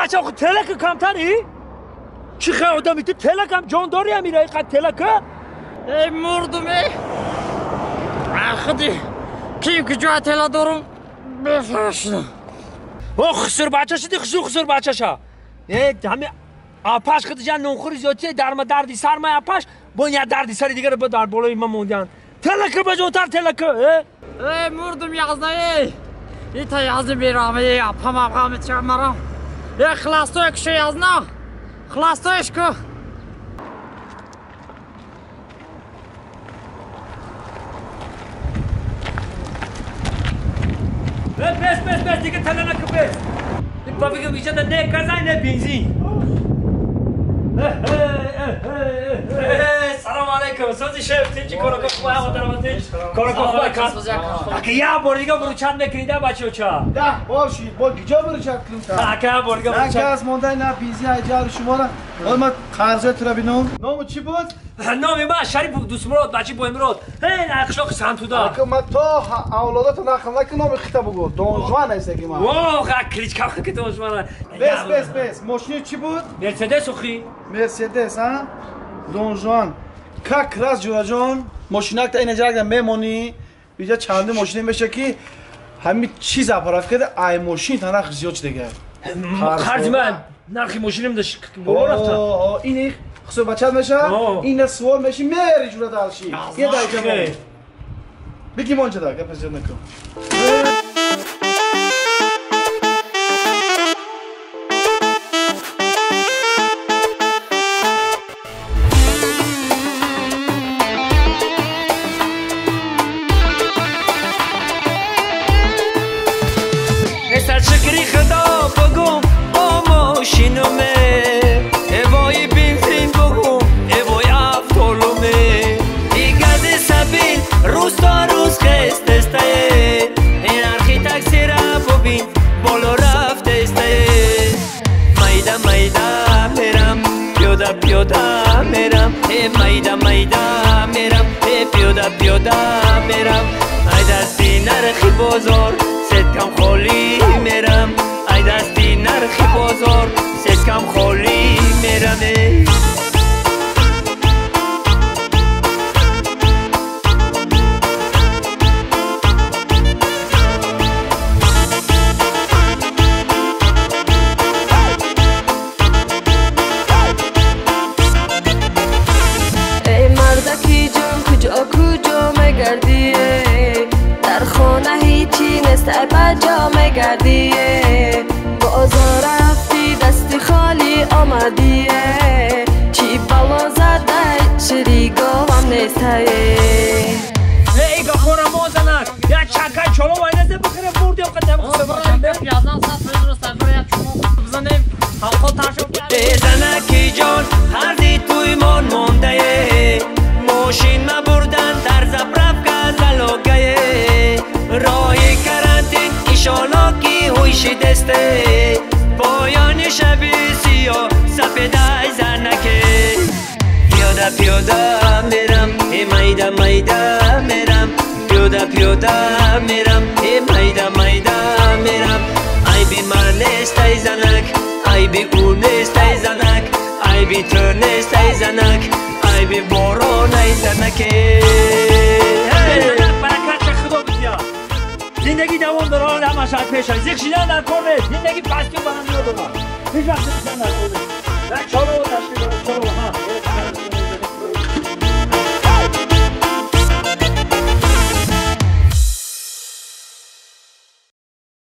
бача охи телака камтари? Чӣ хел одами ту телакам ҷон дори амира иқад телака? Эй мурдум эй! Худи ки куҷоя тела дорум бефаҳшидам. О хусур бача шуди хусур хусур бачаша. Э ҳами апаш худиҷа нонхӯри зиёдчи дарма дарди сар май апаш бо я дарди сари дигар ба дар болои ма мондиан. Телака баҷонтар телака э? Эй мурдум язна эй! Ита язни берам эй апам апам чамарам. Эй хластой кушо язна! Хластоиш ку! Бес, бес, бес, дига тела наку бес. Ба фикр иҷада не газай не бензин. Салом алейкум. Сози шеф, тинчи корако хуба ҳама тарафа тинч. Корако хуба кас. Ака я бор дига вручат мекунӣ да бачаоча. Да, боши, бо гиҷо вручат кунам та. Ака я бор дига вручат. На газ монда на бензин айҷари шумора. Ҳол ма қарзои тура бинам. Ному чӣ буд? Номи ман Шарипов Дустмурод, бачи Боймурод. Эй, қишлоқи Сантуда. Ака ма то авлодато нақл накун номи хита бугу. Донжуан аст аки ман. Во, кличка ки Донжуан. Бес, бес, бес. Мошини чӣ буд? Мерседес охи. Мерседес, а? Донжуан. Как раз ҷураҷон, мошинакта ина ҷагда мемонӣ, иҷа чанди мошине меша ки ҳами чиз аппарат карда, ай мошин та нарх зиёд шудага. Қарзи ман нархи мошинам да боло рафта. Ин хусур бачат меша, ина суол меши, мери ҷура далши. Я даҷа мо. Бики монча да, гапа зиёд накун. Шукри худо бугум бо мошинуме, эвои бензин бугум, эвои автолуме. И гази сабил рӯз то рӯз хестестае, ин нархи таксира бубин боло рафтестае. Майда майда мерам, пиёда пиёда мерам, э майда майда мерам, э пиёда пиёда мерам. Ай дасти нархи бозор сеткам холӣ мерам, ай дасти нархи бозор сеткам холӣ мерам. Эй мардаки ҷон, куҷо куҷо мегардӣ? Дар хона ҳечи нест, ай ба ҷо мегардӣ. Бозор рафтӣ, дасти холӣ омадӣ. Чӣ бало задай, шири говам нестае. Эй гапора мозанак, як чакай чоло вайназе бихӯре бурдем қадам Э занаки ҷон, қарзи туймон мондае, мошин набурдан дар заправка залогае. Роҳи карантин ишоло ки ҳуйшидесте, поёни шаби сиёҳ сафедай занаке. Пиёда пиёда мерам, э майда майда мерам, пиёда пиёда мерам, э майда майда мерам. Айби ман нест ай занак, айби ӯ нест ай занак, айби ту нест ай занак, айби борон ай занаке. Баракатша худо бидия. Зиндагӣ давом дорад, ҳамааш аз пеш аст. Зиқ шидан дар кор нест. Зиндагӣ пастию баландиро дорад. Ҳеҷ вақт зиқ шидан дар кор нест. Як чорова ташкил дорад, чорова, ҳа.